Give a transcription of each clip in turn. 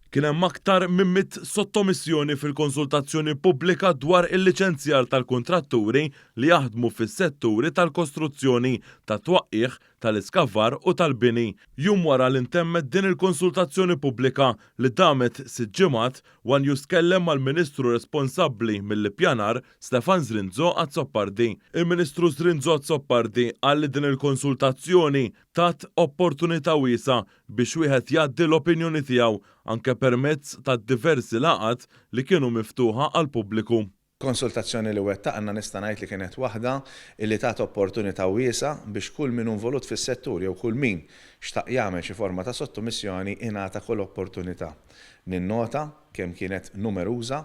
Kien hemm aktar minn 100 sottomissjoni fil-konsultazzjoni pubblika dwar il-liċenzjar tal-kuntratturi li jaħdmu fis-setturi tal-kostruzzjoni, tat-twaqqigħ, tal-iskavar u tal-bini. Jum wara li ntemmet din il-konsultazzjoni pubblika li damet sitt ġimgħat, one News tkellem mal-Ministru responsabbli mill-Ippjanar, Stefan Zrinzo Azzopardi. Il-Ministru Zrinzo Azzopardi qal li din il-konsultazzjoni tat opportunità wiesgħa biex wieħed jgħaddi l-opinjoni tiegħu anke permezz tad-diversi laqgħat li kienu miftuħa għall-pubbliku. Konsultazzjoni li wettaqna nista' ngħid li kienet waħda li tat opportunità wiesgħa biex kull min hu involut fis-settur jew kull min xtaq jagħmel xi forma ta' sottomissjoni ingħata kull opportunità. Ninnota kemm kienet numeruża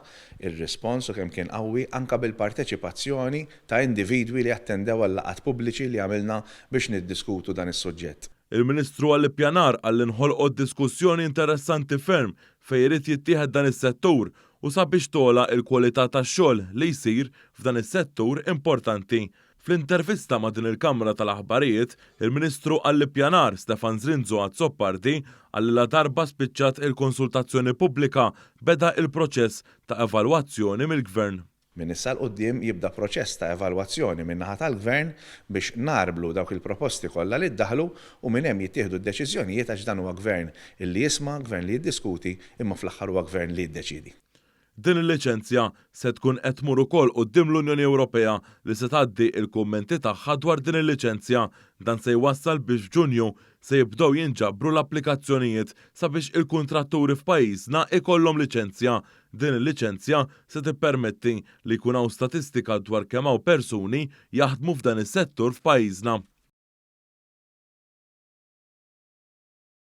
r-rispons u kemm kien qawwi anke bil-parteċipazzjoni ta' individwi li attendew għal-laqgħat pubbliċi li għamilna biex niddiskutu dan is-suġġett. Il-Ministru għall-Ippjanar qal li nħolqot diskussjoni interessanti ferm fejn irid jittieħed dan is-settur u sabiex togħla l-kwalità tax-xogħol li jsir f'dan is-settur importanti. Fl-intervista ma' din il-kamra tal-aħbarijiet, il-Ministru għall-Ippjanar Stefan Zrinzo Azzopardi qal li ladarba spiċċat il-konsultazzjoni pubblika beda il-proċess ta' evalwazzjoni mill-Gvern. Minn issa 'l quddiem jibda proċess ta' evalwazzjoni min-naħa tal-Gvern biex ngħarblu dawk il-proposti kollha li ddaħħlu u minn hemm jittieħdu d-deċiżjonijiet għax dan huwa Gvern illi jisma', Gvern li jiddiskuti imma fl-aħħar huwa Gvern li jiddeċiedi. Din il-liċenzja se tkun qed tmur ukoll quddiem l-Unjoni Ewropea li se tgħaddi l-kummenti tagħha dwar din il-liċenzja. Dan se jwassal biex f'Ġunju se jibdew jinġabru l-applikazzjonijiet sabiex il-kuntratturi f'pajjiżna ikollhom liċenzja. Din il-liċenzja se tippermetti li jkun hawn statistika dwar kemm hawn persuni jaħdmu f'dan is-settur f'pajjiżna.